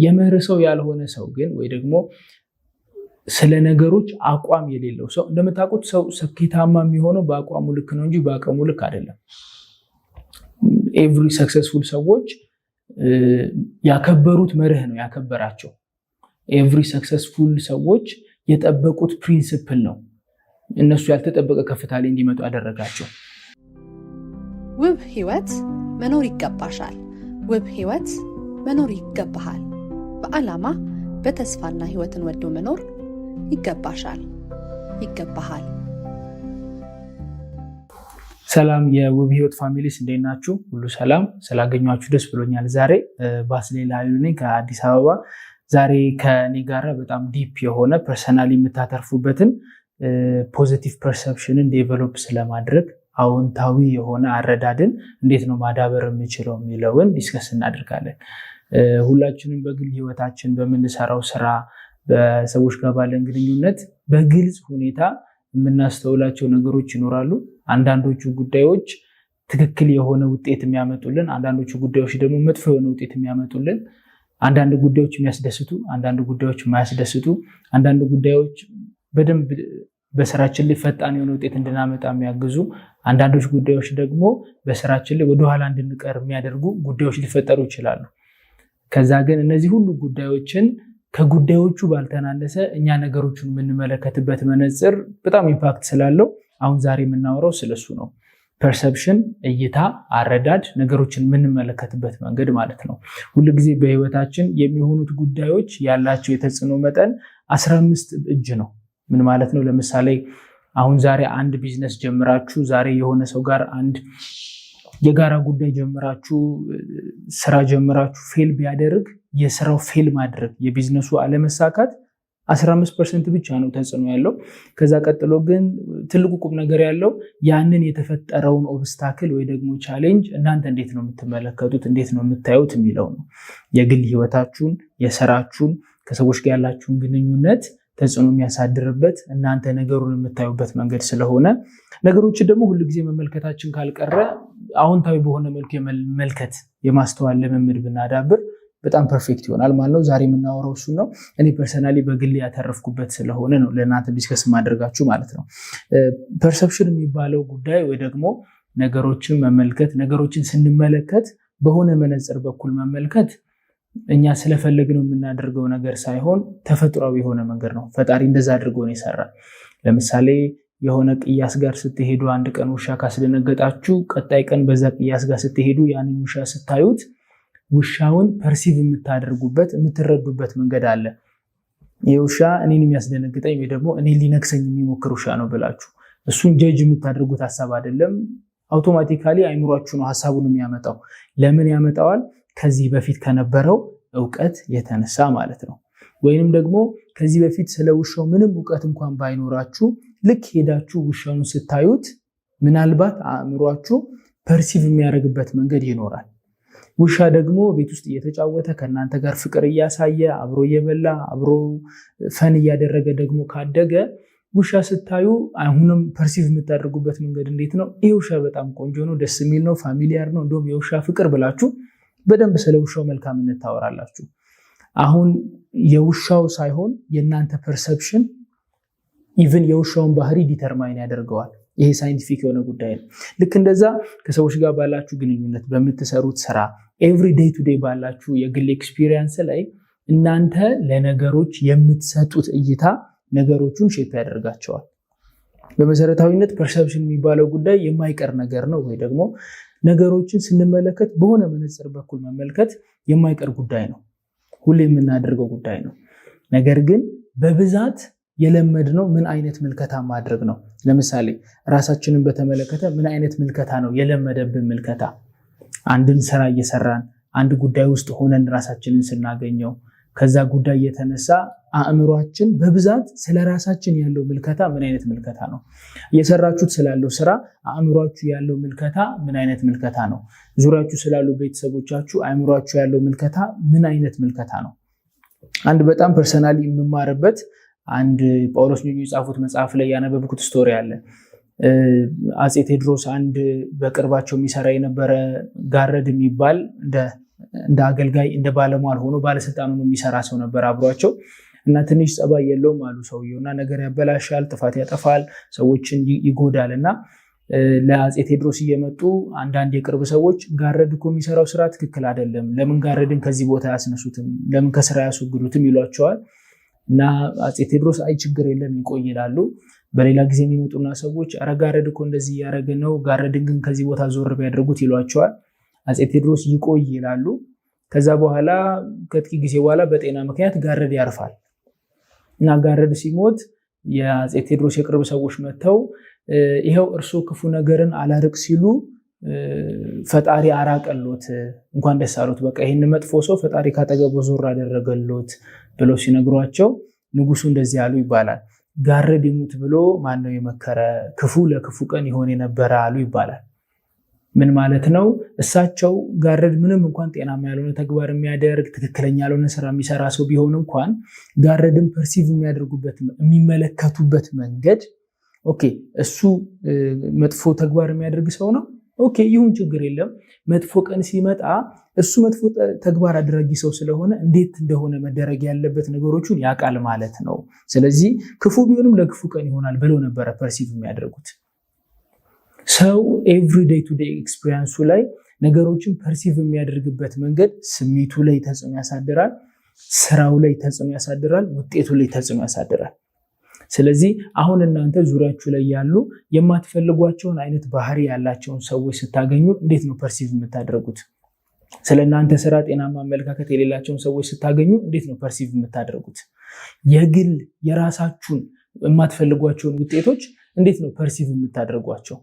የመርህ ሰው ያልሆነ ሰው ግን ወይ ደግሞ ስለ ነገሮች አቋም የሌለው ሰው፣ እንደምታውቁት ሰው ስኬታማ የሚሆነው በአቋሙ ልክ ነው እንጂ በአቅሙ ልክ አይደለም። Every successful ሰዎች ያከበሩት መርህ ነው ያከበራቸው። Every successful ሰዎች የጠበቁት principle ነው እነሱ ያልተጠበቀ ከፍታ ላይ እንዲመጡ ያደረጋቸው። ውብ ህይወት መኖር ይገባሻል። ውብ ህይወት መኖር ይገባሃል። በዓላማ፣ በተስፋና ህይወትን ወዶ መኖር ይገባሻል፣ ይገባሃል። ሰላም የውብ ህይወት families፣ እንዴት ናችሁ? ሁሉ ሰላም? ስላገኘኋችሁ ደስ ብሎኛል። ዛሬ ባስሌል ኃይሉ ነኝ ከአዲስ አበባ። ዛሬ ከኔ ጋራ በጣም deep የሆነ personally የምታተርፉበትን positive perception ን develop ስለማድረግ፣ አዎንታዊ የሆነ አረዳድን እንዴት ነው ማዳበር የምችለው የሚለውን discuss እናደርጋለን። ሁላችንም በግል ህይወታችን፣ በምንሰራው ስራ፣ በሰዎች ጋር ባለን ግንኙነት በግልጽ ሁኔታ የምናስተውላቸው ነገሮች ይኖራሉ። አንዳንዶቹ ጉዳዮች ትክክል የሆነ ውጤት የሚያመጡልን፣ አንዳንዶቹ ጉዳዮች ደግሞ መጥፎ የሆነ ውጤት የሚያመጡልን፣ አንዳንድ ጉዳዮች የሚያስደስቱ፣ አንዳንድ ጉዳዮች የማያስደስቱ፣ አንዳንድ ጉዳዮች በደንብ በስራችን ላይ ፈጣን የሆነ ውጤት እንድናመጣ የሚያግዙ፣ አንዳንዶች ጉዳዮች ደግሞ በስራችን ላይ ወደኋላ እንድንቀር የሚያደርጉ ጉዳዮች ሊፈጠሩ ይችላሉ። ከዛ ግን እነዚህ ሁሉ ጉዳዮችን ከጉዳዮቹ ባልተናነሰ እኛ ነገሮችን የምንመለከትበት መነጽር በጣም impact ስላለው አሁን ዛሬ የምናወራው ስለሱ ነው። Perception፣ እይታ፣ አረዳድ፣ ነገሮችን የምንመለከትበት መንገድ ማለት ነው። ሁልጊዜ በህይወታችን የሚሆኑት ጉዳዮች ያላቸው የተጽዕኖ መጠን 15 እጅ ነው። ምን ማለት ነው? ለምሳሌ አሁን ዛሬ አንድ ቢዝነስ ጀምራችሁ፣ ዛሬ የሆነ ሰው ጋር አንድ የጋራ ጉዳይ ጀምራችሁ፣ ስራ ጀምራችሁ fail ቢያደርግ፣ የስራው fail ማድረግ፣ የቢዝነሱ አለመሳካት 15% ብቻ ነው ተጽዕኖ ያለው። ከዛ ቀጥሎ ግን ትልቁ ቁም ነገር ያለው ያንን የተፈጠረውን obstacle ወይ ደግሞ challenge እናንተ እንዴት ነው የምትመለከቱት፣ እንዴት ነው የምታዩት የሚለው ነው። የግል ህይወታችሁን፣ የስራችሁን፣ ከሰዎች ጋር ያላችሁን ግንኙነት ተጽዕኖ የሚያሳድርበት እናንተ ነገሩን የምታዩበት መንገድ ስለሆነ፣ ነገሮችን ደግሞ ሁልጊዜ መመልከታችን ካልቀረ አዎንታዊ በሆነ መልኩ የመመልከት፣ የማስተዋል ልምምድ ብናዳብር በጣም perfect ይሆናል ማለት ነው። ዛሬ የምናወራው እሱን ነው። እኔ personally በግሌ ያተረፍኩበት ስለሆነ ነው ለእናንተ discuss ማደርጋችሁ ማለት ነው። Perception የሚባለው ጉዳይ ወይ ደግሞ ነገሮችን መመልከት፣ ነገሮችን ስንመለከት በሆነ መነጽር በኩል መመልከት እኛ ስለፈለግነው የምናደርገው ነገር ሳይሆን ተፈጥሯዊ የሆነ መንገድ ነው። ፈጣሪ እንደዛ አድርጎ ነው የሰራ። ለምሳሌ የሆነ ቅያስ ጋር ስትሄዱ አንድ ቀን ውሻ ካስደነገጣችሁ፣ ቀጣይ ቀን በዛ ቅያስ ጋር ስትሄዱ ያንን ውሻ ስታዩት ውሻውን perceive የምታደርጉበት፣ የምትረዱበት መንገድ አለ። ይህ ውሻ እኔን የሚያስደነግጠኝ ወይ ደግሞ እኔን ሊነክሰኝ የሚሞክር ውሻ ነው ብላችሁ እሱን judge የምታደርጉት ሀሳብ አይደለም። Automatically አይምሯችሁ ነው ሀሳቡን የሚያመጣው። ለምን ያመጣዋል? ከዚህ በፊት ከነበረው እውቀት የተነሳ ማለት ነው። ወይንም ደግሞ ከዚህ በፊት ስለ ውሻው ምንም እውቀት እንኳን ባይኖራችሁ ልክ ሄዳችሁ ውሻውን ስታዩት ምናልባት አእምሯችሁ perceive የሚያደርግበት መንገድ ይኖራል። ውሻ ደግሞ ቤት ውስጥ እየተጫወተ፣ ከእናንተ ጋር ፍቅር እያሳየ፣ አብሮ እየበላ፣ አብሮ fun እያደረገ ደግሞ ካደገ ውሻ ስታዩ አሁንም perceive የምታደርጉበት መንገድ እንዴት ነው? ይህ ውሻ በጣም ቆንጆ ነው፣ ደስ የሚል ነው፣ familiar ነው፣ እንደውም የውሻ ፍቅር ብላችሁ በደንብ ስለ ውሻው መልካምነት ታወራላችሁ። አሁን የውሻው ሳይሆን የእናንተ perception even የውሻውን ባህሪ determine ያደርገዋል። ይሄ scientific የሆነ ጉዳይ ነው። ልክ እንደዛ ከሰዎች ጋር ባላችሁ ግንኙነት፣ በምትሰሩት ስራ፣ every day to day ባላችሁ የግል experience ላይ እናንተ ለነገሮች የምትሰጡት እይታ ነገሮቹን shape ያደርጋቸዋል። በመሰረታዊነት perception የሚባለው ጉዳይ የማይቀር ነገር ነው፣ ወይ ደግሞ ነገሮችን ስንመለከት በሆነ መነጽር በኩል መመልከት የማይቀር ጉዳይ ነው። ሁሌ የምናደርገው ጉዳይ ነው። ነገር ግን በብዛት የለመድነው ምን አይነት ምልከታ ማድረግ ነው? ለምሳሌ ራሳችንን በተመለከተ ምን አይነት ምልከታ ነው የለመደብን ምልከታ? አንድን ስራ እየሰራን፣ አንድ ጉዳይ ውስጥ ሆነን ራሳችንን ስናገኘው ከዛ ጉዳይ የተነሳ አእምሯችን በብዛት ስለ ራሳችን ያለው ምልከታ ምን አይነት ምልከታ ነው? እየሰራችሁት ስላለው ስራ አእምሯችሁ ያለው ምልከታ ምን አይነት ምልከታ ነው? ዙሪያችሁ ስላሉ ቤተሰቦቻችሁ አእምሯችሁ ያለው ምልከታ ምን አይነት ምልከታ ነው? አንድ በጣም personally የምማርበት አንድ ጳውሎስ ኞኞ የጻፉት መጽሐፍ ላይ ያነበብኩት story አለ። አፄ ቴዎድሮስ አንድ በቅርባቸው የሚሰራ የነበረ ጋረድ የሚባል እንደ እንደ አገልጋይ እንደ ባለሟል ሆኖ ባለስልጣን ሆኖ የሚሰራ ሰው ነበር አብሯቸው እና ትንሽ ጸባይ የለውም አሉ ሰውየው እና ነገር ያበላሻል፣ ጥፋት ያጠፋል፣ ሰዎችን ይጎዳል እና ለአፄ ቴዎድሮስ እየመጡ አንዳንድ የቅርብ ሰዎች ጋረድ እኮ የሚሰራው ስራ ትክክል አይደለም፣ ለምን ጋረድን ከዚህ ቦታ አያስነሱትም? ለምን ከስራ አያስወግዱትም? ይሏቸዋል። እና አፄ ቴዎድሮስ አይ ችግር የለም ይቆይ ይላሉ። በሌላ ጊዜ የሚመጡና ሰዎች ኧረ ጋረድ እኮ እንደዚህ እያደረገ ነው፣ ጋረድን ግን ከዚህ ቦታ ዞር ቢያደርጉት ይሏቸዋል። አፄ ቴዎድሮስ ይቆይ ይላሉ። ከዛ በኋላ ከጥቂት ጊዜ በኋላ በጤና ምክንያት ጋረድ ያርፋል። እና ጋረድ ሲሞት የአፄ ቴዎድሮስ የቅርብ ሰዎች መጥተው ይኸው እርሶ ክፉ ነገርን አላርቅ ሲሉ ፈጣሪ አራቀሎት፣ እንኳን ደስ አሎት፣ በቃ ይህን መጥፎ ሰው ፈጣሪ ካጠገቡ ዞር አደረገሎት ብለው ሲነግሯቸው ንጉሱ እንደዚህ አሉ ይባላል። ጋረድ ይሙት ብሎ ማነው የመከረ? ክፉ ለክፉ ቀን ይሆን የነበረ አሉ ይባላል። ምን ማለት ነው? እሳቸው ጋረድ ምንም እንኳን ጤናማ ያልሆነ ተግባር የሚያደርግ ትክክለኛ ያልሆነ ስራ የሚሰራ ሰው ቢሆን እንኳን ጋረድን perceive የሚያደርጉበት የሚመለከቱበት መንገድ okay፣ እሱ መጥፎ ተግባር የሚያደርግ ሰው ነው፣ okay ይሁን፣ ችግር የለም። መጥፎ ቀን ሲመጣ እሱ መጥፎ ተግባር አድራጊ ሰው ስለሆነ እንዴት እንደሆነ መደረግ ያለበት ነገሮቹን ያውቃል ማለት ነው። ስለዚህ ክፉ ቢሆንም ለክፉ ቀን ይሆናል ብለው ነበረ perceive የሚያደርጉት። ሰው every day to day experience ኡ ላይ ነገሮችን perceive የሚያደርግበት መንገድ ስሜቱ ላይ ተጽዕኖ ያሳድራል፣ ስራው ላይ ተጽዕኖ ያሳድራል፣ ውጤቱ ላይ ተጽዕኖ ያሳድራል። ስለዚህ አሁን እናንተ ዙሪያችሁ ላይ ያሉ የማትፈልጓቸውን አይነት ባህሪ ያላቸውን ሰዎች ስታገኙ እንዴት ነው perceive የምታደርጉት? ስለ እናንተ ስራ ጤናማ አመለካከት የሌላቸውን ሰዎች ስታገኙ እንዴት ነው perceive የምታደርጉት? የግል የራሳችሁን የማትፈልጓቸውን ውጤቶች እንዴት ነው perceive የምታደርጓቸው?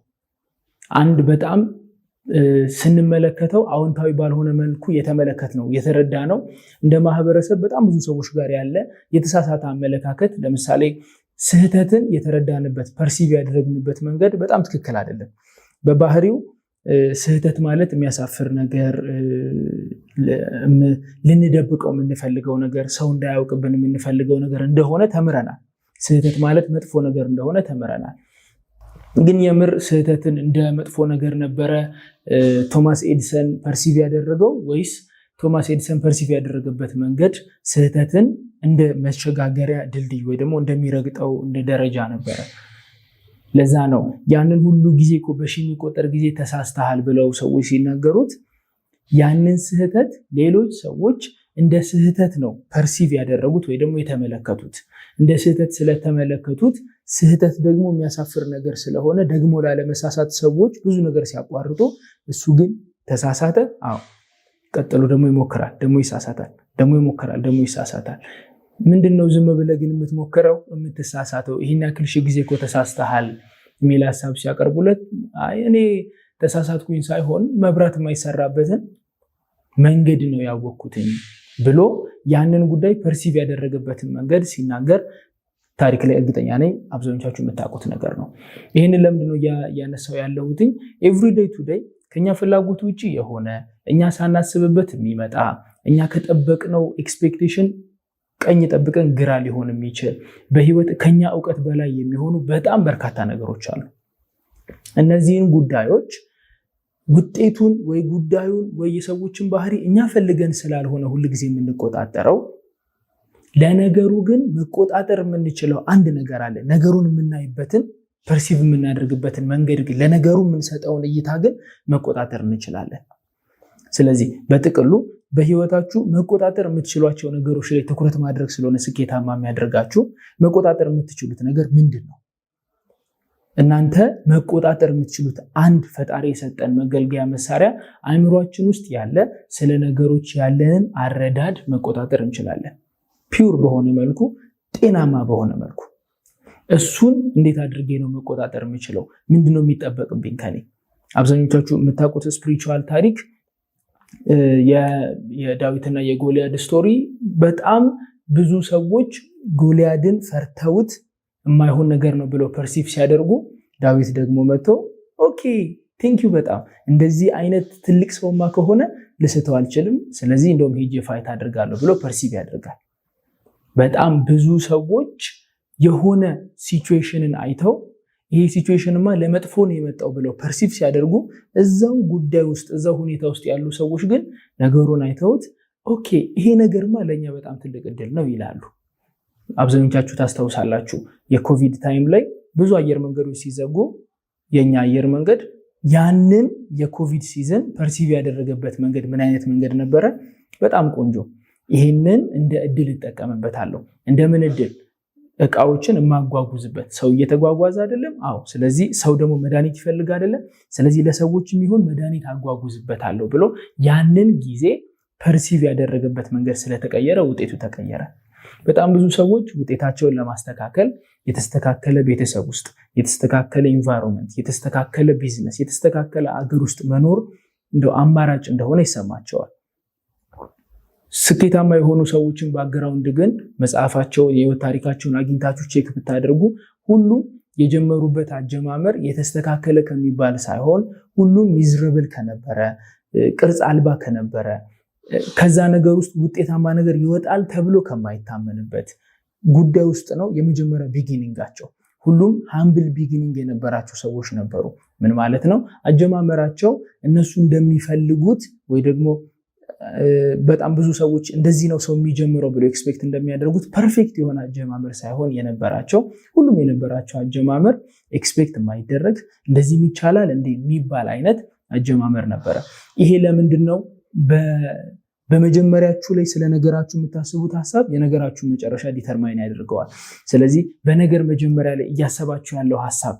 አንድ በጣም ስንመለከተው አዎንታዊ ባልሆነ መልኩ የተመለከትነው የተረዳነው እንደ ማህበረሰብ በጣም ብዙ ሰዎች ጋር ያለ የተሳሳተ አመለካከት፣ ለምሳሌ ስህተትን የተረዳንበት perceive ያደረግንበት መንገድ በጣም ትክክል አይደለም። በባህሪው ስህተት ማለት የሚያሳፍር ነገር፣ ልንደብቀው የምንፈልገው ነገር፣ ሰው እንዳያውቅብን የምንፈልገው ነገር እንደሆነ ተምረናል። ስህተት ማለት መጥፎ ነገር እንደሆነ ተምረናል። ግን የምር ስህተትን እንደ መጥፎ ነገር ነበረ ቶማስ ኤዲሰን perceive ያደረገው ወይስ ቶማስ ኤዲሰን perceive ያደረገበት መንገድ ስህተትን እንደ መሸጋገሪያ ድልድይ ወይ ደግሞ እንደሚረግጠው እንደ ደረጃ ነበረ? ለዛ ነው ያንን ሁሉ ጊዜ እኮ በሺ የሚቆጠር ጊዜ ተሳስተሃል ብለው ሰዎች ሲናገሩት ያንን ስህተት ሌሎች ሰዎች እንደ ስህተት ነው perceive ያደረጉት ወይ ደግሞ የተመለከቱት። እንደ ስህተት ስለተመለከቱት ስህተት ደግሞ የሚያሳፍር ነገር ስለሆነ ደግሞ ላለመሳሳት ሰዎች ብዙ ነገር ሲያቋርጡ፣ እሱ ግን ተሳሳተ። አዎ፣ ቀጥሎ ደግሞ ይሞክራል፣ ደግሞ ይሳሳታል፣ ደግሞ ይሞክራል፣ ደግሞ ይሳሳታል። ምንድን ነው ዝም ብለህ ግን የምትሞክረው የምትሳሳተው? ይህን ያክል ሺህ ጊዜ እኮ ተሳስተሃል የሚል ሀሳብ ሲያቀርቡለት፣ አይ እኔ ተሳሳትኩኝ ሳይሆን መብራት የማይሰራበትን መንገድ ነው ያወቅኩትኝ ብሎ ያንን ጉዳይ perceive ያደረገበትን መንገድ ሲናገር ታሪክ ላይ እርግጠኛ ነኝ አብዛኞቻችሁ የምታውቁት ነገር ነው። ይህንን ለምንድነው እያነሳው ያለሁትኝ? Every day to day ከኛ ፍላጎት ውጭ የሆነ፣ እኛ ሳናስብበት የሚመጣ፣ እኛ ከጠበቅነው expectation ቀኝ ጠብቀን ግራ ሊሆን የሚችል፣ በህይወት ከኛ እውቀት በላይ የሚሆኑ በጣም በርካታ ነገሮች አሉ። እነዚህን ጉዳዮች ውጤቱን ወይ ጉዳዩን ወይ የሰዎችን ባህሪ እኛ ፈልገን ስላልሆነ ሁል ጊዜ የምንቆጣጠረው፣ ለነገሩ ግን መቆጣጠር የምንችለው አንድ ነገር አለ። ነገሩን የምናይበትን perceive የምናደርግበትን መንገድ ግን፣ ለነገሩ የምንሰጠውን እይታ ግን መቆጣጠር እንችላለን። ስለዚህ በጥቅሉ በህይወታችሁ መቆጣጠር የምትችሏቸው ነገሮች ላይ ትኩረት ማድረግ ስለሆነ ስኬታማ የሚያደርጋችሁ፣ መቆጣጠር የምትችሉት ነገር ምንድን ነው? እናንተ መቆጣጠር የምትችሉት አንድ ፈጣሪ የሰጠን መገልገያ መሳሪያ አእምሯችን ውስጥ ያለ ስለ ነገሮች ያለንን አረዳድ መቆጣጠር እንችላለን። Pure በሆነ መልኩ፣ ጤናማ በሆነ መልኩ። እሱን እንዴት አድርጌ ነው መቆጣጠር የምችለው? ምንድነው የሚጠበቅብኝ ከኔ? አብዛኞቻችሁ የምታውቁት spiritual ታሪክ የዳዊትና የጎልያድ story፣ በጣም ብዙ ሰዎች ጎልያድን ፈርተውት የማይሆን ነገር ነው ብለው perceive ሲያደርጉ ዳዊት ደግሞ መጥቶ okay, thank you፣ በጣም እንደዚህ አይነት ትልቅ ሰውማ ከሆነ ልስተው አልችልም፣ ስለዚህ እንደውም ሄጄ fight አድርጋለሁ ብሎ perceive ያደርጋል። በጣም ብዙ ሰዎች የሆነ situation ን አይተው ይሄ situation ማ ለመጥፎ ነው የመጣው ብለው perceive ሲያደርጉ፣ እዛው ጉዳይ ውስጥ፣ እዛው ሁኔታ ውስጥ ያሉ ሰዎች ግን ነገሩን አይተውት okay፣ ይሄ ነገርማ ለእኛ በጣም ትልቅ እድል ነው ይላሉ። አብዛኞቻችሁ ታስታውሳላችሁ፣ የኮቪድ time ላይ ብዙ አየር መንገዶች ሲዘጉ የኛ አየር መንገድ ያንን የኮቪድ season perceive ያደረገበት መንገድ ምን አይነት መንገድ ነበረ? በጣም ቆንጆ። ይህንን እንደ እድል እጠቀምበታለሁ። እንደምን እድል? እቃዎችን የማጓጉዝበት። ሰው እየተጓጓዘ አይደለም? አዎ። ስለዚህ ሰው ደግሞ መድኃኒት ይፈልግ አይደለም? ስለዚህ ለሰዎች የሚሆን መድኃኒት አጓጉዝበታለሁ ብሎ ያንን ጊዜ perceive ያደረገበት መንገድ ስለተቀየረ ውጤቱ ተቀየረ። በጣም ብዙ ሰዎች ውጤታቸውን ለማስተካከል የተስተካከለ ቤተሰብ ውስጥ፣ የተስተካከለ environment፣ የተስተካከለ ቢዝነስ፣ የተስተካከለ አገር ውስጥ መኖር እንደው አማራጭ እንደሆነ ይሰማቸዋል። ስኬታማ የሆኑ ሰዎችን background ግን መጽሐፋቸውን፣ የህይወት ታሪካቸውን አግኝታችሁ check ብታደርጉ ሁሉም የጀመሩበት አጀማመር የተስተካከለ ከሚባል ሳይሆን ሁሉም miserable ከነበረ፣ ቅርጽ አልባ ከነበረ፣ ከዛ ነገር ውስጥ ውጤታማ ነገር ይወጣል ተብሎ ከማይታመንበት ጉዳይ ውስጥ ነው የመጀመሪያ beginning ኣቸው። ሁሉም humble beginning የነበራቸው ሰዎች ነበሩ። ምን ማለት ነው? አጀማመራቸው እነሱ እንደሚፈልጉት ወይ ደግሞ በጣም ብዙ ሰዎች እንደዚህ ነው ሰው የሚጀምረው ብሎ expect እንደሚያደርጉት perfect የሆነ አጀማመር ሳይሆን የነበራቸው፣ ሁሉም የነበራቸው አጀማመር expect የማይደረግ፣ እንደዚህም ይቻላል እንዴ የሚባል አይነት አጀማመር ነበረ። ይሄ ለምንድን ነው? በመጀመሪያችሁ ላይ ስለ ነገራችሁ የምታስቡት ሀሳብ የነገራችሁን መጨረሻ determine ያደርገዋል። ስለዚህ በነገር መጀመሪያ ላይ እያሰባችሁ ያለው ሀሳብ፣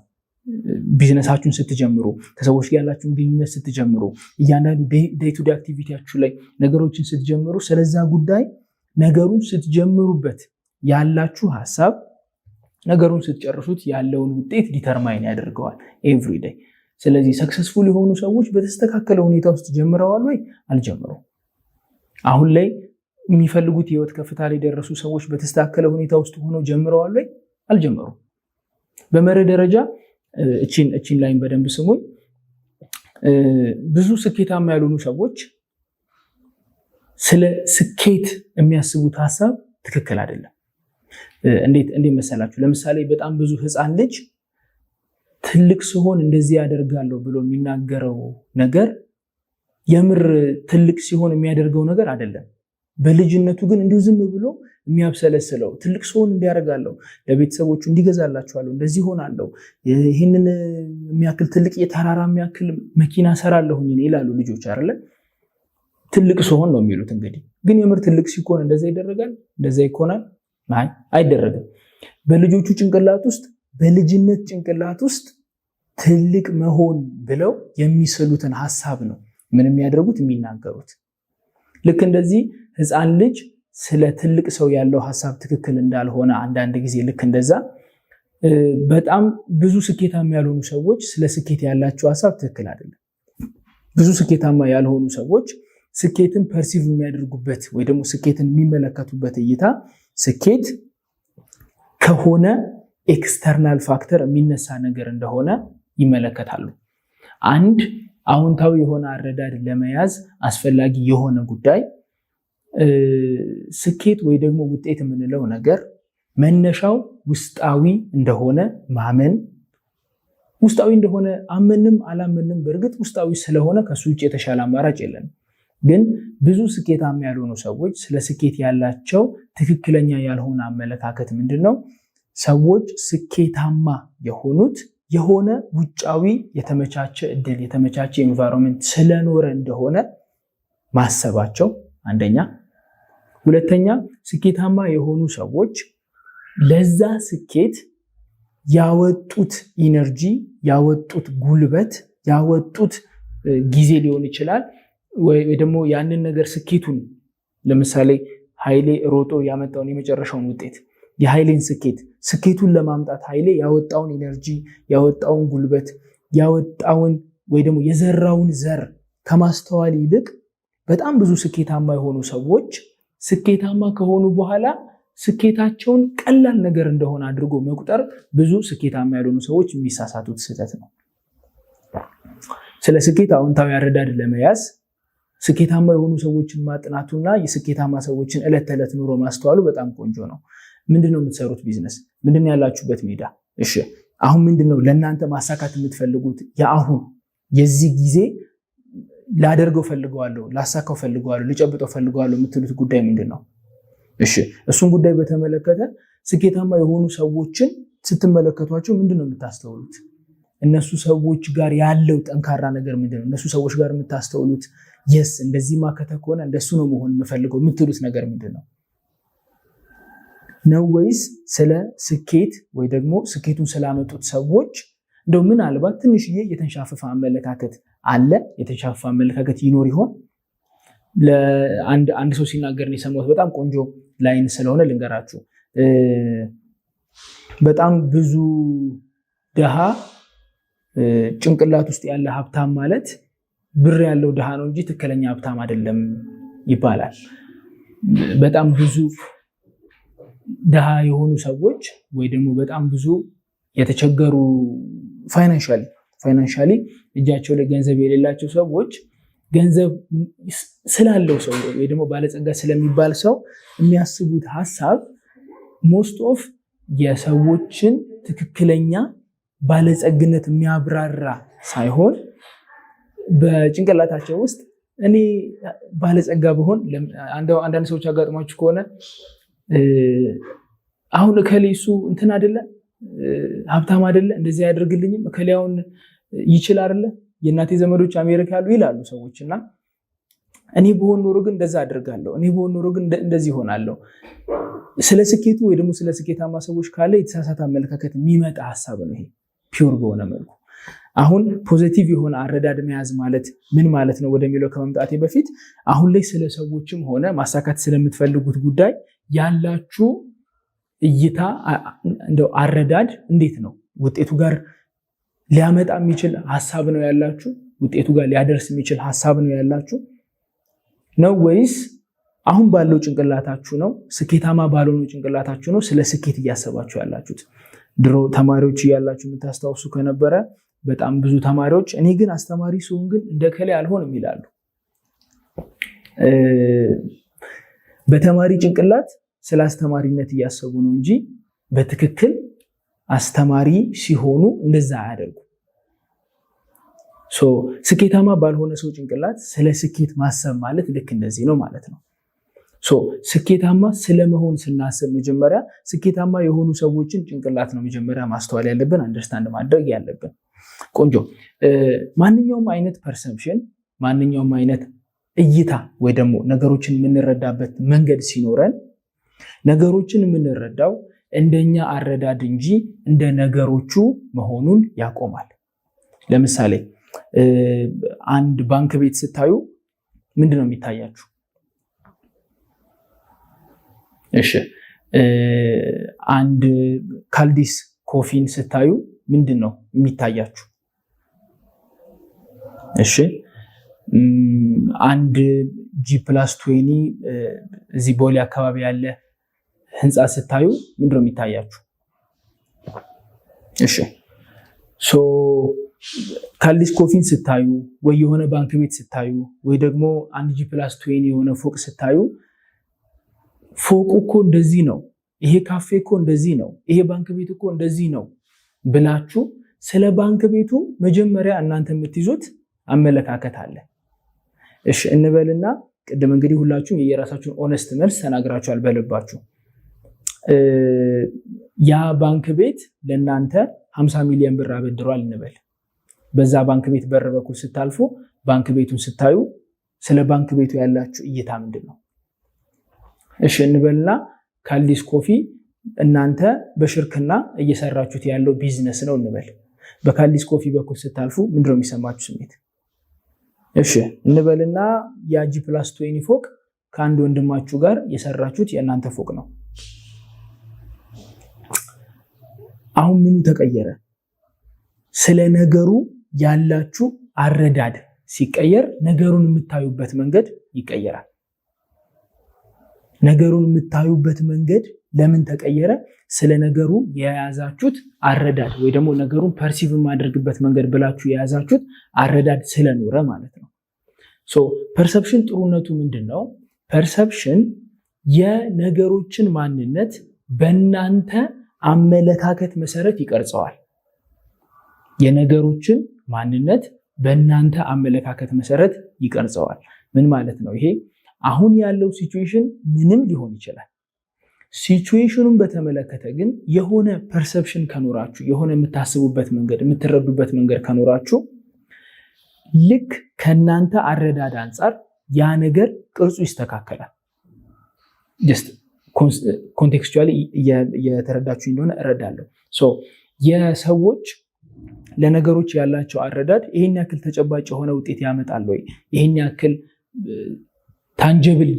ቢዝነሳችሁን ስትጀምሩ፣ ከሰዎች ጋር ያላችሁን ግንኙነት ስትጀምሩ፣ እያንዳንዱ day to day activity ያችሁ ላይ ነገሮችን ስትጀምሩ፣ ስለዛ ጉዳይ ነገሩን ስትጀምሩበት ያላችሁ ሀሳብ ነገሩን ስትጨርሱት ያለውን ውጤት determine ያደርገዋል every day። ስለዚህ successful የሆኑ ሰዎች በተስተካከለ ሁኔታ ውስጥ ጀምረዋል ወይ? አልጀመሩም። አሁን ላይ የሚፈልጉት የህይወት ከፍታ ላይ የደረሱ ሰዎች በተስተካከለ ሁኔታ ውስጥ ሆነው ጀምረዋል ወይ? አልጀመሩም። በመርህ ደረጃ እቺን line በደንብ ስሙኝ። ብዙ ስኬታማ ያልሆኑ ሰዎች ስለ ስኬት የሚያስቡት ሀሳብ ትክክል አይደለም። እንዴት መሰላችሁ? ለምሳሌ በጣም ብዙ ህፃን ልጅ ትልቅ ስሆን እንደዚህ ያደርጋለሁ ብሎ የሚናገረው ነገር የምር ትልቅ ሲሆን የሚያደርገው ነገር አይደለም። በልጅነቱ ግን እንዲሁ ዝም ብሎ የሚያብሰለስለው ትልቅ ስሆን እንዲህ አደርጋለሁ፣ ለቤተሰቦቹ እንዲህ እገዛላቸዋለሁ፣ እንደዚህ እሆናለሁ፣ ይህንን የሚያክል ትልቅ የተራራ የሚያክል መኪና ሰራለሁኝ ይላሉ ልጆች አይደለ? ትልቅ ስሆን ነው የሚሉት። እንግዲህ ግን የምር ትልቅ ሲኮን እንደዛ ይደረጋል? እንደዛ ይኮናል? አይ፣ አይደረግም። በልጆቹ ጭንቅላት ውስጥ፣ በልጅነት ጭንቅላት ውስጥ ትልቅ መሆን ብለው የሚስሉትን ሀሳብ ነው ምን የሚያደርጉት፣ የሚናገሩት። ልክ እንደዚህ ህፃን ልጅ ስለ ትልቅ ሰው ያለው ሀሳብ ትክክል እንዳልሆነ አንዳንድ ጊዜ ልክ እንደዛ በጣም ብዙ ስኬታማ ያልሆኑ ሰዎች ስለ ስኬት ያላቸው ሀሳብ ትክክል አይደለም። ብዙ ስኬታማ ያልሆኑ ሰዎች ስኬትን perceive የሚያደርጉበት ወይ ደግሞ ስኬትን የሚመለከቱበት እይታ ስኬት ከሆነ external factor የሚነሳ ነገር እንደሆነ ይመለከታሉ። አንድ አዎንታዊ የሆነ አረዳድ ለመያዝ አስፈላጊ የሆነ ጉዳይ ስኬት ወይ ደግሞ ውጤት የምንለው ነገር መነሻው ውስጣዊ እንደሆነ ማመን። ውስጣዊ እንደሆነ አመንም አላመንም በእርግጥ ውስጣዊ ስለሆነ ከሱ ውጭ የተሻለ አማራጭ የለንም። ግን ብዙ ስኬታማ ያልሆኑ ሰዎች ስለ ስኬት ያላቸው ትክክለኛ ያልሆነ አመለካከት ምንድን ነው? ሰዎች ስኬታማ የሆኑት የሆነ ውጫዊ የተመቻቸ እድል፣ የተመቻቸ environment ስለኖረ እንደሆነ ማሰባቸው አንደኛ። ሁለተኛ፣ ስኬታማ የሆኑ ሰዎች ለዛ ስኬት ያወጡት energy፣ ያወጡት ጉልበት፣ ያወጡት ጊዜ ሊሆን ይችላል ወይ ደግሞ ያንን ነገር ስኬቱን፣ ለምሳሌ ኃይሌ ሮጦ ያመጣውን የመጨረሻውን ውጤት፣ የኃይሌን ስኬት፣ ስኬቱን ለማምጣት ኃይሌ ያወጣውን energy፣ ያወጣውን ጉልበት፣ ያወጣውን ወይ ደግሞ የዘራውን ዘር ከማስተዋል ይልቅ በጣም ብዙ ስኬታማ የሆኑ ሰዎች ስኬታማ ከሆኑ በኋላ ስኬታቸውን ቀላል ነገር እንደሆነ አድርጎ መቁጠር ብዙ ስኬታማ ያልሆኑ ሰዎች የሚሳሳቱት ስህተት ነው። ስለ ስኬት አዎንታዊ አረዳድ ለመያዝ ስኬታማ የሆኑ ሰዎችን ማጥናቱና የስኬታማ ሰዎችን ዕለት ተዕለት ኑሮ ማስተዋሉ በጣም ቆንጆ ነው። ምንድን ነው የምትሰሩት ቢዝነስ? ምንድን ነው ያላችሁበት ሜዳ? እሺ፣ አሁን ምንድን ነው ለእናንተ ማሳካት የምትፈልጉት? የአሁን የዚህ ጊዜ ላደርገው ፈልገዋለሁ፣ ላሳካው ፈልገዋለሁ፣ ልጨብጠው ፈልገዋለሁ የምትሉት ጉዳይ ምንድን ነው? እሺ፣ እሱን ጉዳይ በተመለከተ ስኬታማ የሆኑ ሰዎችን ስትመለከቷቸው ምንድን ነው የምታስተውሉት? እነሱ ሰዎች ጋር ያለው ጠንካራ ነገር ምንድን ነው? እነሱ ሰዎች ጋር የምታስተውሉት yes፣ እንደዚህ ማከተ ከሆነ እንደሱ ነው መሆን የምፈልገው የምትሉት ነገር ምንድን ነው ነው ወይስ ስለ ስኬት ወይ ደግሞ ስኬቱን ስላመጡት ሰዎች እንደው ምናልባት ትንሽዬ የተንሻፈፈ አመለካከት አለ? የተንሻፈፈ አመለካከት ይኖር ይሆን? አንድ ሰው ሲናገር ነው የሰማሁት። በጣም ቆንጆ line ስለሆነ ልንገራችሁ። በጣም ብዙ ድሃ ጭንቅላት ውስጥ ያለ ሀብታም ማለት ብር ያለው ድሃ ነው እንጂ ትክክለኛ ሀብታም አይደለም ይባላል። በጣም ብዙ ድሃ የሆኑ ሰዎች ወይ ደግሞ በጣም ብዙ የተቸገሩ፣ financially እጃቸው ላይ ገንዘብ የሌላቸው ሰዎች ገንዘብ ስላለው ሰው ወይ ደግሞ ባለጸጋ ስለሚባል ሰው የሚያስቡት ሀሳብ most of የሰዎችን ትክክለኛ ባለጸግነት የሚያብራራ ሳይሆን በጭንቅላታቸው ውስጥ እኔ ባለጸጋ ብሆን፣ አንዳንድ ሰዎች አጋጥሟችሁ ከሆነ፣ አሁን እከሌ እሱ እንትን አይደለ፣ ሀብታም አይደለ፣ እንደዚህ አያደርግልኝም፣ እከሌ አሁን ይችል አይደለ፣ የእናቴ ዘመዶች አሜሪካ ያሉ ይላሉ ሰዎች። እና እኔ ብሆን ኖሮ ግን እንደዛ አድርጋለሁ፣ እኔ ብሆን ኖሮ ግን እንደዚህ ይሆናለሁ። ስለ ስኬቱ ወይ ደግሞ ስለ ስኬታማ ሰዎች ካለ የተሳሳተ አመለካከት የሚመጣ ሀሳብ ነው ይሄ pure በሆነ መልኩ። አሁን positive የሆነ አረዳድ መያዝ ማለት ምን ማለት ነው ወደሚለው ከመምጣቴ በፊት አሁን ላይ ስለ ሰዎችም ሆነ ማሳካት ስለምትፈልጉት ጉዳይ ያላችሁ እይታ፣ እንደው አረዳድ እንዴት ነው? ውጤቱ ጋር ሊያመጣ የሚችል ሀሳብ ነው ያላችሁ? ውጤቱ ጋር ሊያደርስ የሚችል ሀሳብ ነው ያላችሁ ነው ወይስ አሁን ባለው ጭንቅላታችሁ ነው፣ ስኬታማ ባልሆነው ጭንቅላታችሁ ነው ስለ ስኬት እያሰባችሁ ያላችሁት? ድሮ ተማሪዎች እያላችሁ የምታስታውሱ ከነበረ በጣም ብዙ ተማሪዎች እኔ ግን አስተማሪ ስሆን ግን እንደ እከሌ አልሆንም ይላሉ። በተማሪ ጭንቅላት ስለ አስተማሪነት እያሰቡ ነው እንጂ በትክክል አስተማሪ ሲሆኑ እንደዛ አያደርጉ። ስኬታማ ባልሆነ ሰው ጭንቅላት ስለ ስኬት ማሰብ ማለት ልክ እንደዚህ ነው ማለት ነው። ስኬታማ ስለመሆን ስናስብ መጀመሪያ ስኬታማ የሆኑ ሰዎችን ጭንቅላት ነው መጀመሪያ ማስተዋል ያለብን፣ understand ማድረግ ያለብን። ቆንጆ። ማንኛውም አይነት perception፣ ማንኛውም አይነት እይታ ወይ ደግሞ ነገሮችን የምንረዳበት መንገድ ሲኖረን ነገሮችን የምንረዳው እንደኛ አረዳድ እንጂ እንደ ነገሮቹ መሆኑን ያቆማል። ለምሳሌ አንድ ባንክ ቤት ስታዩ ምንድን ነው የሚታያችሁ? እሺ፣ አንድ ካልዲስ Coffee ን ስታዩ ምንድን ነው የሚታያችሁ? እሺ፣ አንድ G+20 እዚህ ቦሌ አካባቢ ያለ ህንፃ ስታዩ ምንድን ነው የሚታያችሁ? እሺ፣ so ካልዲስ Coffee ን ስታዩ ወይ የሆነ ባንክ ቤት ስታዩ ወይ ደግሞ አንድ G+20 የሆነ ፎቅ ስታዩ ፎቁ እኮ እንደዚህ ነው፣ ይሄ ካፌ እኮ እንደዚህ ነው፣ ይሄ ባንክ ቤት እኮ እንደዚህ ነው ብላችሁ ስለ ባንክ ቤቱ መጀመሪያ እናንተ የምትይዙት አመለካከት አለ። እሺ እንበልና ቅድም እንግዲህ ሁላችሁም የየራሳችሁን honest መልስ ተናግራችኋል በልባችሁ። ያ ባንክ ቤት ለእናንተ 50 ሚሊዮን ብር አበድሯል እንበል። በዛ ባንክ ቤት በር በኩል ስታልፉ ባንክ ቤቱን ስታዩ ስለ ባንክ ቤቱ ያላችሁ እይታ ምንድን ነው? እሺ እንበልና ካልዲስ Coffee እናንተ በሽርክና እየሰራችሁት ያለው ቢዝነስ ነው እንበል። በካልዲስ Coffee በኩል ስታልፉ ምንድነው የሚሰማችሁ ስሜት? እሺ እንበልና ያ G+20 ፎቅ ከአንድ ወንድማችሁ ጋር የሰራችሁት የእናንተ ፎቅ ነው። አሁን ምኑ ተቀየረ? ስለ ነገሩ ያላችሁ አረዳድ ሲቀየር ነገሩን የምታዩበት መንገድ ይቀየራል። ነገሩን የምታዩበት መንገድ ለምን ተቀየረ? ስለ ነገሩ የያዛችሁት አረዳድ ወይ ደግሞ ነገሩን perceive የማደርግበት መንገድ ብላችሁ የያዛችሁት አረዳድ ስለኖረ ማለት ነው። So perception ጥሩነቱ ምንድን ነው? Perception የነገሮችን ማንነት በእናንተ አመለካከት መሰረት ይቀርጸዋል። የነገሮችን ማንነት በእናንተ አመለካከት መሰረት ይቀርጸዋል። ምን ማለት ነው ይሄ? አሁን ያለው situation ምንም ሊሆን ይችላል። Situation ኑን በተመለከተ ግን የሆነ perception ከኖራችሁ፣ የሆነ የምታስቡበት መንገድ፣ የምትረዱበት መንገድ ከኖራችሁ፣ ልክ ከእናንተ አረዳድ አንጻር ያ ነገር ቅርጹ ይስተካከላል። Just contextually እየተረዳችሁ እንደሆነ እረዳለሁ። So የሰዎች ለነገሮች ያላቸው አረዳድ ይህን ያክል ተጨባጭ የሆነ ውጤት ያመጣል ወይ፣ ይህን ያክል tangible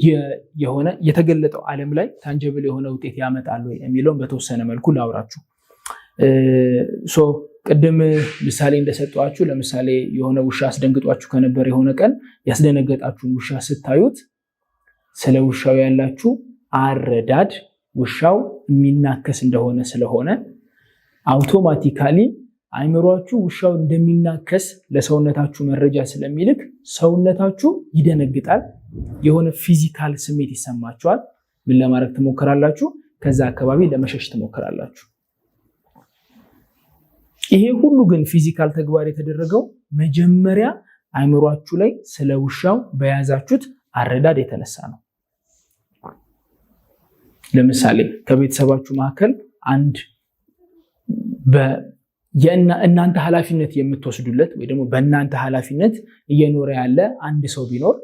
የሆነ የተገለጠው ዓለም ላይ tangible የሆነ ውጤት ያመጣል ወይ የሚለውን በተወሰነ መልኩ ላውራችሁ። So ቅድም ምሳሌ እንደሰጠኋችሁ፣ ለምሳሌ የሆነ ውሻ አስደንግጧችሁ ከነበር፣ የሆነ ቀን ያስደነገጣችሁን ውሻ ስታዩት ስለ ውሻው ያላችሁ አረዳድ ውሻው የሚናከስ እንደሆነ ስለሆነ automatically አይምሯችሁ ውሻው እንደሚናከስ ለሰውነታችሁ መረጃ ስለሚልክ ሰውነታችሁ ይደነግጣል። የሆነ physical ስሜት ይሰማችኋል። ምን ለማድረግ ትሞክራላችሁ? ከዛ አካባቢ ለመሸሽ ትሞክራላችሁ። ይሄ ሁሉ ግን physical ተግባር የተደረገው መጀመሪያ አይምሯችሁ ላይ ስለ ውሻው በያዛችሁት አረዳድ የተነሳ ነው። ለምሳሌ ከቤተሰባችሁ መካከል አንድ እናንተ ኃላፊነት የምትወስዱለት ወይ ደግሞ በእናንተ ኃላፊነት እየኖረ ያለ አንድ ሰው ቢኖር፣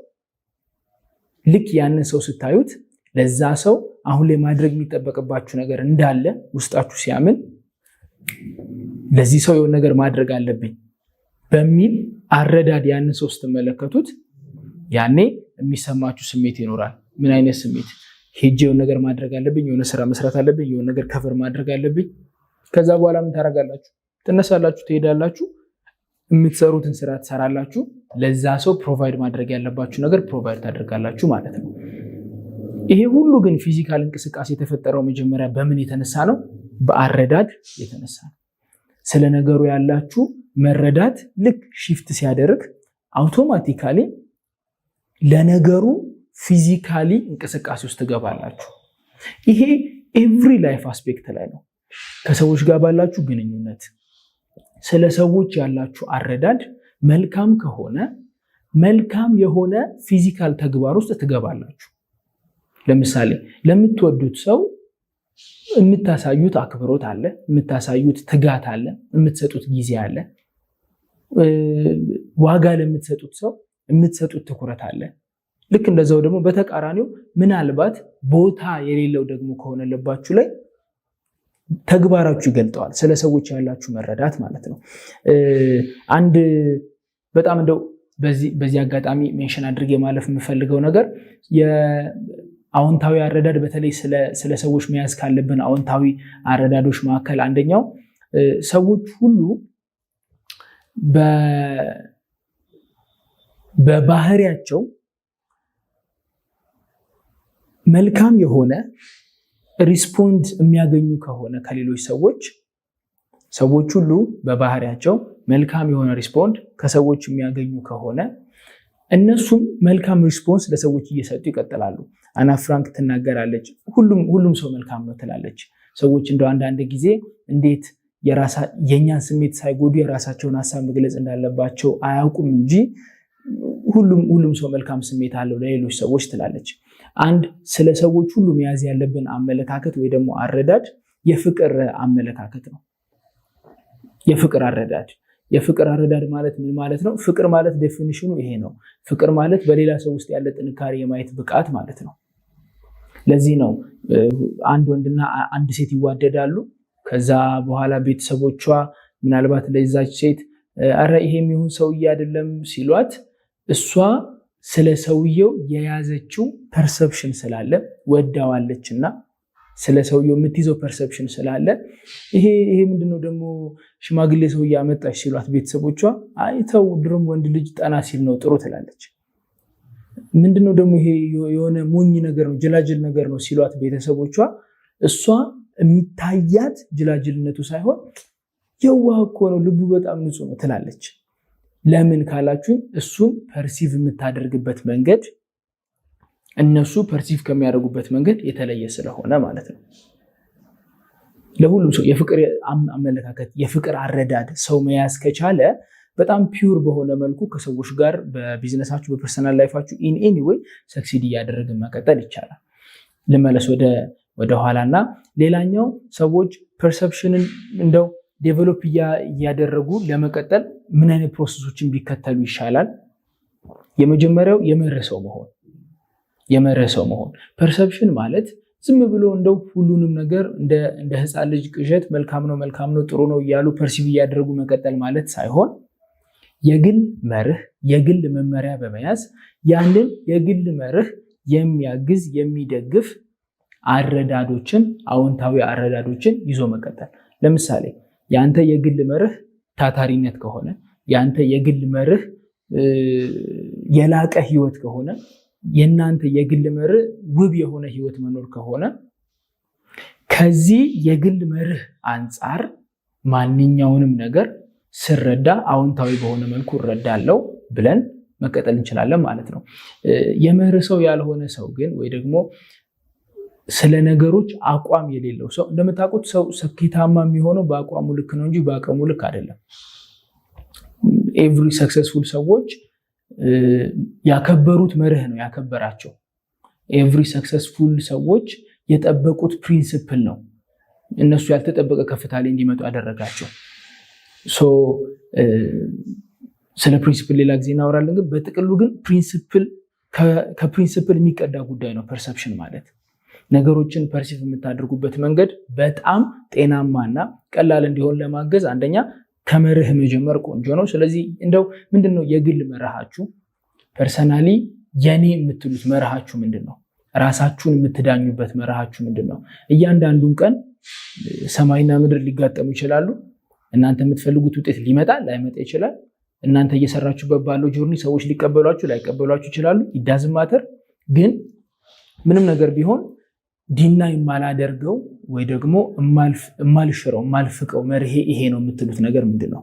ልክ ያንን ሰው ስታዩት ለዛ ሰው አሁን ላይ ማድረግ የሚጠበቅባችሁ ነገር እንዳለ ውስጣችሁ ሲያምን፣ ለዚህ ሰው የሆነ ነገር ማድረግ አለብኝ በሚል አረዳድ ያንን ሰው ስትመለከቱት ያኔ የሚሰማችሁ ስሜት ይኖራል። ምን አይነት ስሜት? ሄጄ የሆነ ነገር ማድረግ አለብኝ፣ የሆነ ስራ መስራት አለብኝ፣ የሆነ ነገር cover ማድረግ አለብኝ። ከዛ በኋላ ምን ታደርጋላችሁ? ትነሳላችሁ፣ ትሄዳላችሁ፣ የምትሰሩትን ስራ ትሰራላችሁ። ለዛ ሰው provide ማድረግ ያለባችሁ ነገር provide ታደርጋላችሁ ማለት ነው። ይሄ ሁሉ ግን physical እንቅስቃሴ የተፈጠረው መጀመሪያ በምን የተነሳ ነው? በአረዳድ የተነሳ ነው። ስለ ነገሩ ያላችሁ መረዳት ልክ shift ሲያደርግ automatically ለነገሩ physically እንቅስቃሴ ውስጥ ትገባላችሁ። ይሄ every life aspect ላይ ነው። ከሰዎች ጋር ባላችሁ ግንኙነት ስለ ሰዎች ያላችሁ አረዳድ መልካም ከሆነ መልካም የሆነ physical ተግባር ውስጥ ትገባላችሁ። ለምሳሌ ለምትወዱት ሰው የምታሳዩት አክብሮት አለ፣ የምታሳዩት ትጋት አለ፣ የምትሰጡት ጊዜ አለ። ዋጋ ለምትሰጡት ሰው የምትሰጡት ትኩረት አለ። ልክ እንደዛው ደግሞ በተቃራኒው ምናልባት ቦታ የሌለው ደግሞ ከሆነ ልባችሁ ላይ ተግባራችሁ ይገልጠዋል። ስለ ሰዎች ያላችሁ መረዳት ማለት ነው። አንድ በጣም እንደው በዚህ አጋጣሚ mention አድርጌ ማለፍ የምፈልገው ነገር፣ የአዎንታዊ አረዳድ፣ በተለይ ስለ ሰዎች መያዝ ካለብን አዎንታዊ አረዳዶች መካከል አንደኛው ሰዎች ሁሉ በባህሪያቸው መልካም የሆነ respond የሚያገኙ ከሆነ ከሌሎች ሰዎች፣ ሰዎች ሁሉ በባህሪያቸው መልካም የሆነ respond ከሰዎች የሚያገኙ ከሆነ እነሱም መልካም response ለሰዎች እየሰጡ ይቀጥላሉ። አና ፍራንክ ትናገራለች። ሁሉም ሰው መልካም ነው ትላለች። ሰዎች እንደው አንዳንድ ጊዜ እንዴት የእኛን ስሜት ሳይጎዱ የራሳቸውን ሀሳብ መግለጽ እንዳለባቸው አያውቁም እንጂ ሁሉም ሰው መልካም ስሜት አለው ለሌሎች ሰዎች ትላለች። አንድ ስለ ሰዎች ሁሉ መያዝ ያለብን አመለካከት ወይ ደግሞ አረዳድ የፍቅር አመለካከት ነው። የፍቅር አረዳድ። የፍቅር አረዳድ ማለት ምን ማለት ነው? ፍቅር ማለት definition ኑ ይሄ ነው። ፍቅር ማለት በሌላ ሰው ውስጥ ያለ ጥንካሬ የማየት ብቃት ማለት ነው። ለዚህ ነው አንድ ወንድና አንድ ሴት ይዋደዳሉ። ከዛ በኋላ ቤተሰቦቿ ምናልባት ለዛች ሴት ኧረ ይሄ የሚሆን ሰውዬ አይደለም ሲሏት፣ እሷ ስለ ሰውየው የያዘችው perception ስላለ፣ ወዳዋለች እና ስለ ሰውየው የምትይዘው perception ስላለ፣ ይሄ ምንድነው ደግሞ ሽማግሌ ሰውዬ አመጣሽ ሲሏት ቤተሰቦቿ አይተው ድሮም ወንድ ልጅ ጠና ሲል ነው ጥሩ ትላለች። ምንድነው ደግሞ ይሄ የሆነ ሞኝ ነገር ነው፣ ጅላጅል ነገር ነው ሲሏት ቤተሰቦቿ እሷ የሚታያት ጅላጅልነቱ ሳይሆን የዋህ እኮ ነው፣ ልቡ በጣም ንጹህ ነው ትላለች። ለምን ካላችሁኝ እሱን perceive የምታደርግበት መንገድ እነሱ perceive ከሚያደርጉበት መንገድ የተለየ ስለሆነ ማለት ነው። ለሁሉም ሰው የፍቅር አመለካከት፣ የፍቅር አረዳድ ሰው መያዝ ከቻለ በጣም pure በሆነ መልኩ ከሰዎች ጋር በቢዝነሳችሁ፣ በ personal life ኣችሁ in any way succeed እያደረግን መቀጠል ይቻላል። ልመለስ ወደ ኋላና ሌላኛው ሰዎች perception ን እንደው develop እያደረጉ ለመቀጠል ምን አይነት process ኦችን ቢከተሉ ይሻላል? የመጀመሪያው የመርህ ሰው መሆን፣ የመርህ ሰው መሆን። Perception ማለት ዝም ብሎ እንደው ሁሉንም ነገር እንደ ህፃን ልጅ ቅዠት መልካም ነው፣ መልካም ነው፣ ጥሩ ነው እያሉ perceive እያደረጉ መቀጠል ማለት ሳይሆን የግል መርህ፣ የግል መመሪያ በመያዝ ያንን የግል መርህ የሚያግዝ፣ የሚደግፍ አረዳዶችን፣ አዎንታዊ አረዳዶችን ይዞ መቀጠል። ለምሳሌ የአንተ የግል መርህ ታታሪነት ከሆነ፣ የአንተ የግል መርህ የላቀ ህይወት ከሆነ፣ የእናንተ የግል መርህ ውብ የሆነ ህይወት መኖር ከሆነ፣ ከዚህ የግል መርህ አንጻር ማንኛውንም ነገር ስረዳ አዎንታዊ በሆነ መልኩ እረዳለሁ ብለን መቀጠል እንችላለን ማለት ነው። የመርህ ሰው ያልሆነ ሰው ግን ወይ ደግሞ ስለ ነገሮች አቋም የሌለው ሰው፣ እንደምታውቁት ሰው ስኬታማ የሚሆነው በአቋሙ ልክ ነው እንጂ በአቅሙ ልክ አይደለም። Every successful ሰዎች ያከበሩት መርህ ነው ያከበራቸው። Every successful ሰዎች የጠበቁት principle ነው እነሱ ያልተጠበቀ ከፍታ ላይ እንዲመጡ ያደረጋቸው። ስለ principle ሌላ ጊዜ እናወራለን። ግን በጥቅሉ ግን principle ከ principle የሚቀዳ ጉዳይ ነው። Perception ማለት ነገሮችን perceive የምታደርጉበት መንገድ በጣም ጤናማና ቀላል እንዲሆን ለማገዝ አንደኛ ከመርህ መጀመር ቆንጆ ነው። ስለዚህ እንደው ምንድን ነው የግል መርሃችሁ? Personally የኔ የምትሉት መርሃችሁ ምንድን ነው? ራሳችሁን የምትዳኙበት መርሃችሁ ምንድን ነው? እያንዳንዱን ቀን ሰማይና ምድር ሊጋጠሙ ይችላሉ። እናንተ የምትፈልጉት ውጤት ሊመጣ ላይመጣ ይችላል። እናንተ እየሰራችሁበት ባለው journey ሰዎች ሊቀበሏችሁ ላይቀበሏችሁ ይችላሉ። It doesn't matter። ግን ምንም ነገር ቢሆን deny የማላደርገው ወይ ደግሞ የማልሽረው፣ የማልፍቀው መርሄ ይሄ ነው የምትሉት ነገር ምንድን ነው?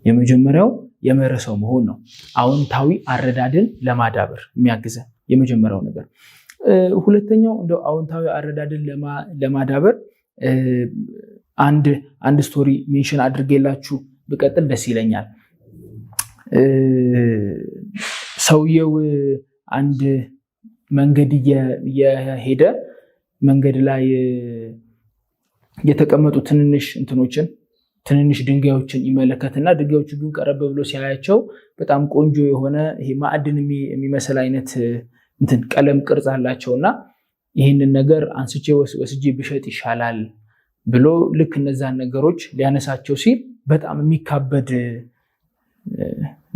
የመጀመሪያው የመርህ ሰው መሆን ነው። አዎንታዊ አረዳድን ለማዳበር የሚያግዘን የመጀመሪያው ነገር። ሁለተኛው እንደው አዎንታዊ አረዳድን ለማዳበር አንድ story mention አድርጌላችሁ ብቀጥል ደስ ይለኛል። ሰውየው አንድ መንገድ እየሄደ መንገድ ላይ የተቀመጡ ትንንሽ እንትኖችን፣ ትንንሽ ድንጋዮችን ይመለከትና ድንጋዮቹ ግን ቀረብ ብሎ ሲያያቸው በጣም ቆንጆ የሆነ ይሄ ማዕድን የሚመስል አይነት እንትን ቀለም ቅርጽ አላቸው እና ይህንን ነገር አንስቼ ወስጄ ብሸጥ ይሻላል ብሎ ልክ እነዛን ነገሮች ሊያነሳቸው ሲል በጣም የሚካበድ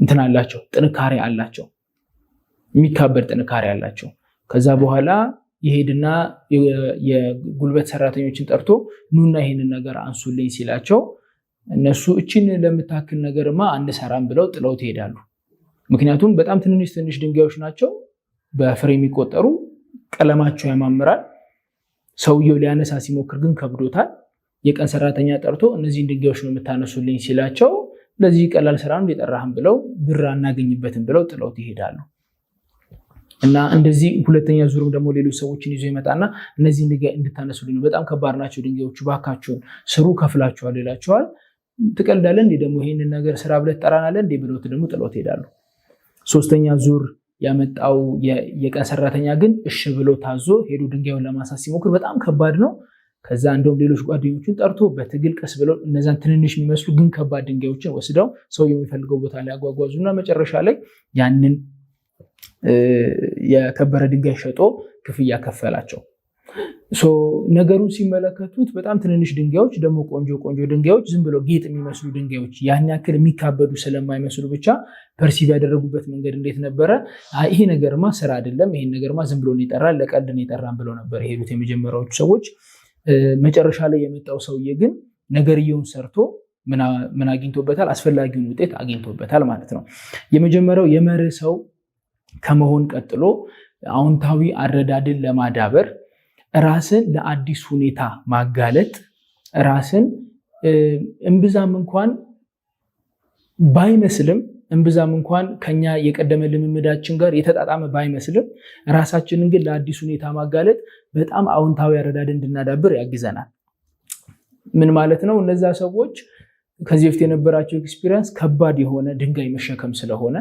እንትን አላቸው፣ ጥንካሬ አላቸው፣ የሚካበድ ጥንካሬ አላቸው። ከዛ በኋላ ይሄድና የጉልበት ሰራተኞችን ጠርቶ ኑና ይሄንን ነገር አንሱልኝ ሲላቸው እነሱ እችን ለምታክል ነገርማ አንሰራም ብለው ጥለውት ይሄዳሉ። ምክንያቱም በጣም ትንንሽ ትንንሽ ድንጋዮች ናቸው፣ በፍሬ የሚቆጠሩ፣ ቀለማቸው ያማምራል። ሰውየው ሊያነሳ ሲሞክር ግን ከብዶታል። የቀን ሰራተኛ ጠርቶ እነዚህን ድንጋዮች ነው የምታነሱልኝ ሲላቸው ለዚህ ቀላል ስራ ነው የጠራህም ብለው ብር አናገኝበትም ብለው ጥለውት ይሄዳሉ። እና እንደዚህ ሁለተኛ ዙርም ደግሞ ሌሎች ሰዎችን ይዞ ይመጣና እነዚህን ድንጋይ እንድታነሱልኝ ነው፣ በጣም ከባድ ናቸው ድንጋዮቹ፣ ባካችሁን ስሩ፣ ከፍላችኋል ይላቸዋል። ትቀልዳለህ እንዴ ደግሞ ይሄንን ነገር ስራ ብለህ ትጠራናለህ እንዴ ብለውት ደግሞ ጥለውት ይሄዳሉ። ሶስተኛ ዙር ያመጣው የቀን ሰራተኛ ግን እሺ ብሎ ታዞ ሄዶ ድንጋዩን ለማንሳት ሲሞክር በጣም ከባድ ነው። ከዛ እንደውም ሌሎች ጓደኞቹን ጠርቶ በትግል ቀስ ብለው እነዛን ትንንሽ የሚመስሉ ግን ከባድ ድንጋዮችን ወስደው ሰው የሚፈልገው ቦታ ላይ ያጓጓዙና መጨረሻ ላይ ያንን የከበረ ድንጋይ ሸጦ ክፍያ ከፈላቸው። ነገሩን ሲመለከቱት በጣም ትንንሽ ድንጋዮች ደግሞ ቆንጆ ቆንጆ ድንጋዮች፣ ዝም ብሎ ጌጥ የሚመስሉ ድንጋዮች ያን ያክል የሚካበዱ ስለማይመስሉ ብቻ perceive ያደረጉበት መንገድ እንዴት ነበረ? ይሄ ነገርማ ስራ አይደለም፣ ይሄን ነገርማ ዝም ብሎ ነው የጠራን፣ ለቀልድ ነው የጠራን ብለው ነበር የሄዱት የመጀመሪያዎቹ ሰዎች። መጨረሻ ላይ የመጣው ሰውዬ ግን ነገርየውን ሰርቶ ምን አግኝቶበታል? አስፈላጊውን ውጤት አግኝቶበታል ማለት ነው። የመጀመሪያው የመርህ ሰው ከመሆን ቀጥሎ አዎንታዊ አረዳድን ለማዳበር ራስን ለአዲስ ሁኔታ ማጋለጥ፣ ራስን እምብዛም እንኳን ባይመስልም፣ እምብዛም እንኳን ከኛ የቀደመ ልምምዳችን ጋር የተጣጣመ ባይመስልም ራሳችንን ግን ለአዲስ ሁኔታ ማጋለጥ በጣም አዎንታዊ አረዳድ እንድናዳብር ያግዘናል። ምን ማለት ነው? እነዛ ሰዎች ከዚህ በፊት የነበራቸው experience ከባድ የሆነ ድንጋይ መሸከም ስለሆነ፣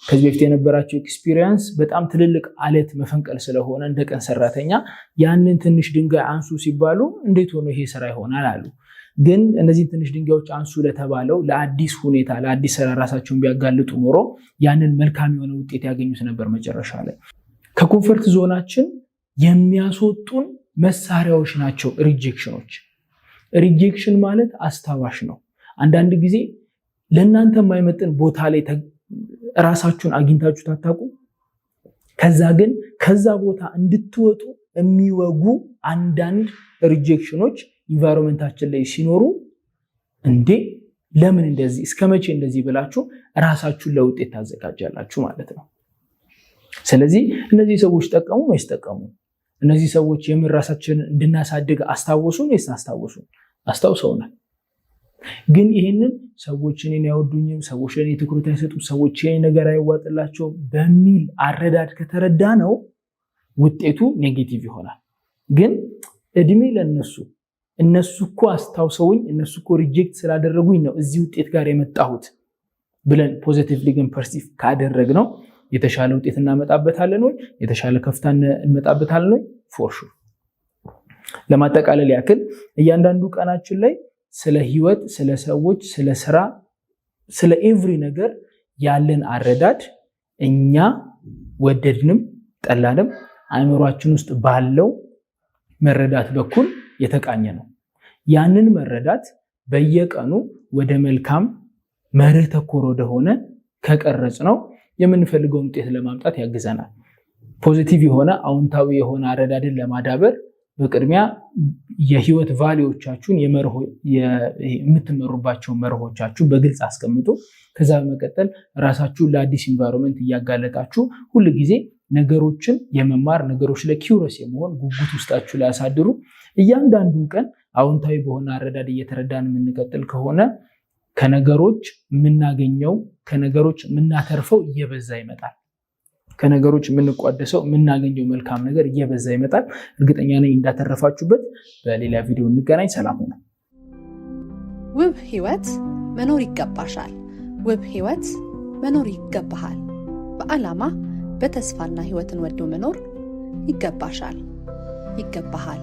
ከዚህ በፊት የነበራቸው experience በጣም ትልልቅ አለት መፈንቀል ስለሆነ፣ እንደ ቀን ሰራተኛ ያንን ትንሽ ድንጋይ አንሱ ሲባሉ እንዴት ሆኖ ይሄ ስራ ይሆናል አሉ። ግን እነዚህን ትንሽ ድንጋዮች አንሱ ለተባለው ለአዲስ ሁኔታ፣ ለአዲስ ስራ ራሳቸውን ቢያጋልጡ ኖሮ ያንን መልካም የሆነ ውጤት ያገኙት ነበር። መጨረሻ ላይ ከ comfort zone ኣችን የሚያስወጡን መሳሪያዎች ናቸው rejection ኖች። Rejection ማለት አስታዋሽ ነው። አንዳንድ ጊዜ ለእናንተ የማይመጥን ቦታ ላይ ራሳችሁን አግኝታችሁ ታታቁ። ከዛ ግን ከዛ ቦታ እንድትወጡ የሚወጉ አንዳንድ rejection ኖች environment ኣችን ላይ ሲኖሩ እንዴ ለምን እንደዚህ፣ እስከ መቼ እንደዚህ ብላችሁ ራሳችሁን ለውጤት ታዘጋጃላችሁ ማለት ነው። ስለዚህ እነዚህ ሰዎች ጠቀሙ ወይስ ጠቀሙ? እነዚህ ሰዎች የምር ራሳችንን እንድናሳድግ አስታወሱን ወይስ አስታወሱን? አስታውሰውናል። ግን ይህንን ሰዎች እኔን አይወዱኝም፣ ሰዎች ለእኔ ትኩረት አይሰጡም፣ ሰዎች የኔ ነገር አይዋጥላቸውም በሚል አረዳድ ከተረዳነው ውጤቱ negative ይሆናል። ግን እድሜ ለነሱ፣ እነሱ እኮ አስታውሰውኝ፣ እነሱ እኮ reject ስላደረጉኝ ነው እዚህ ውጤት ጋር የመጣሁት ብለን positively ግን perceive ካደረግነው የተሻለ ውጤት እናመጣበታለን ወይ የተሻለ ከፍታ እንመጣበታለን ወይ? For sure። ለማጠቃለል ያክል እያንዳንዱ ቀናችን ላይ ስለ ህይወት፣ ስለ ሰዎች፣ ስለ ስራ፣ ስለ every ነገር ያለን አረዳድ እኛ ወደድንም ጠላንም አእምሯችን ውስጥ ባለው መረዳት በኩል የተቃኘ ነው። ያንን መረዳት በየቀኑ ወደ መልካም መርህ ተኮር ወደሆነ ከቀረጽነው የምንፈልገውን ውጤት ለማምጣት ያግዘናል። Positive የሆነ፣ አዎንታዊ የሆነ አረዳድን ለማዳበር በቅድሚያ የህይወት value ዎቻችሁን፣ የምትመሩባቸውን መርሆቻችሁ በግልጽ አስቀምጡ። ከዛ በመቀጠል ራሳችሁን ለአዲስ environment እያጋለጣችሁ ሁል ጊዜ ነገሮችን የመማር፣ ነገሮች ላይ curious የመሆን ጉጉት ውስጣችሁ ላይ ያሳድሩ። እያንዳንዱን ቀን አዎንታዊ በሆነ አረዳድ እየተረዳን የምንቀጥል ከሆነ ከነገሮች የምናገኘው፣ ከነገሮች የምናተርፈው እየበዛ ይመጣል። ከነገሮች የምንቋደሰው፣ የምናገኘው መልካም ነገር እየበዛ ይመጣል። እርግጠኛ ነኝ እንዳተረፋችሁበት። በሌላ ቪዲዮ እንገናኝ። ሰላም ሁኑ። ውብ ህይወት መኖር ይገባሻል። ውብ ህይወት መኖር ይገባሃል። በዓላማ በተስፋና ህይወትን ወዶ መኖር ይገባሻል፣ ይገባሃል።